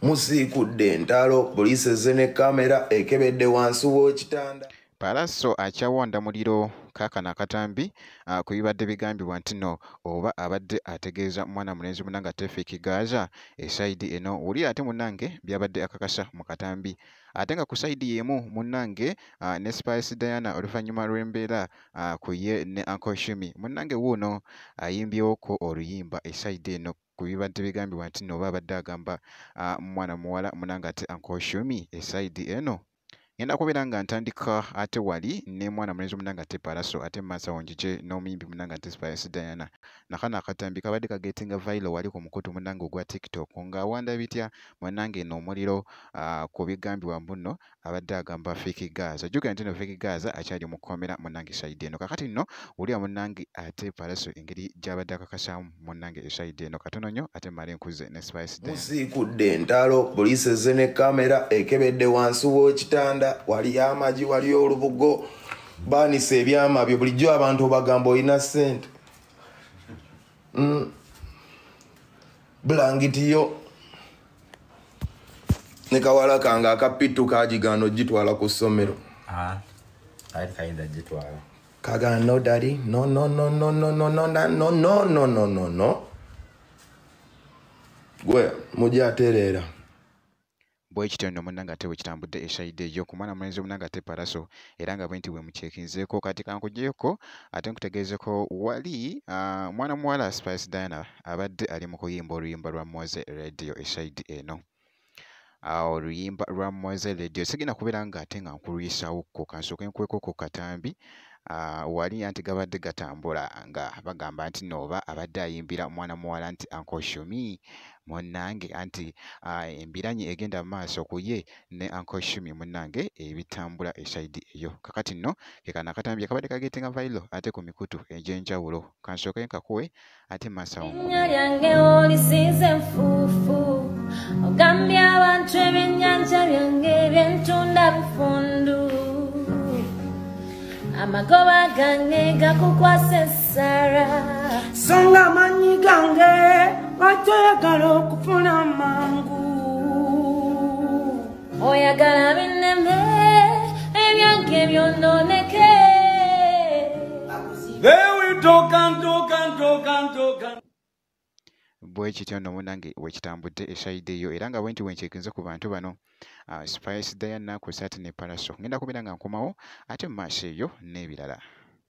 Musiikudde entalo, poliisi ezze ne kamera ekebedde wansi w'ekitanda. Pallaso akyawanda muliro kaakano akatambi ku bibadde bigambibwa nti nno oba abadde ategeeza mwana mulenzi munnange ate Fik Gaza esayidi eno. Wulira ate munnange by'abadde akakasa mu katambi. Ate nga ku sayidi y'emu munnange ne Spice Diana oluvannyuma lw'embeera ku ye ne Uncle Shumi munnange wuuno ayimbyewoko oluyimba esayidi eno ku bibadde bigambibwa nti nno oba abadde agamba mwana muwala munnange ate Uncle Shumi esayidi eno. Ngenda kubeera nga ntandika ate wali ne mwana mulenzi munnange ate Pallaso, ate mu maaso awo njije n'omuyimbi munnange ate Spice Diana. Nakano akatambi kabadde kagetinga viral wali ku mukutu munnange ogwa TikTok ng'awanda bitya munnange eno omuliro ku bigambibwa mbu nno abadde agamba Fik Gaza. Jjukira nti nno Fik Gaza akyali mu kkomera munnange esayidi eno. Kaakati nno wulira munnange ate Pallaso engeri gy'abadde akakasaamu munnange esayidi eno. Katono nnyo ate mmale nkuze ne Spice Diana. Musiikudde entalo, poliisi ezze ne kamera ekebedde wansi w'ekitanda. Waliyo amagi, waliyo olubugo, baanisa ebyama byo. Bulijjo abantu obagamba olina ssente. Bulangiti yo ne kawala kange akapitu kagigaana ogitwala ku ssomero. Kayinza gitwala. Kagamba no daddy, no no no no no no no no no no no no no no. Gwe mujja atereera. Bwe kityo nno munnange ate bwe kitambudde esayidi eyo ku mwana mulenzi munnange ate Pallaso, era nga bwe nti bwe mukyekinzeeko. Kati kankugyeko ate nkutegeezeko wali mwana muwala Spice Diana abadde ali mu kuyimba oluyimba lwa Mowzey Radio esayidi eno. Oluyimba lwa Mowzey Radio sigenda kubeera nga ate nga nkulwisawokko, kansooke nkuweekoko katambi. Wali anti gabadde gatambula nga bagamba nti nno oba abadde ayimbira mwana muwala nti Uncle Shumi munnange, anti embiranye egenda mu maaso ku ye ne Uncle Shumi munnange ebitambula esayidi eyo. Kakati nno ke kano akatambi akabadde kagetinga viral ate ku mikutu egy'enjawulo. Kansooke nkakuwe ate maaso awo. Erinnya lyange olisiize enfuufu, ogambye abantu ebyennyanja byange byentunda bufundu. Amagoba gange gakukwasa essala. Songa amanyi gange lwaki oyagala okufuna mangu? Oyagala binneme ebyange byonooneke. They will talk and talk and talk and talk and Bwe kityo nno munnange bwe kitambudde esayidi eyo, era nga bwe nti bwe nkyekinze ku bantu bano Spice Diana ku saati ne Pallaso. Ngenda kubeera nga nkomawo ate mu maaso eyo n'ebirala.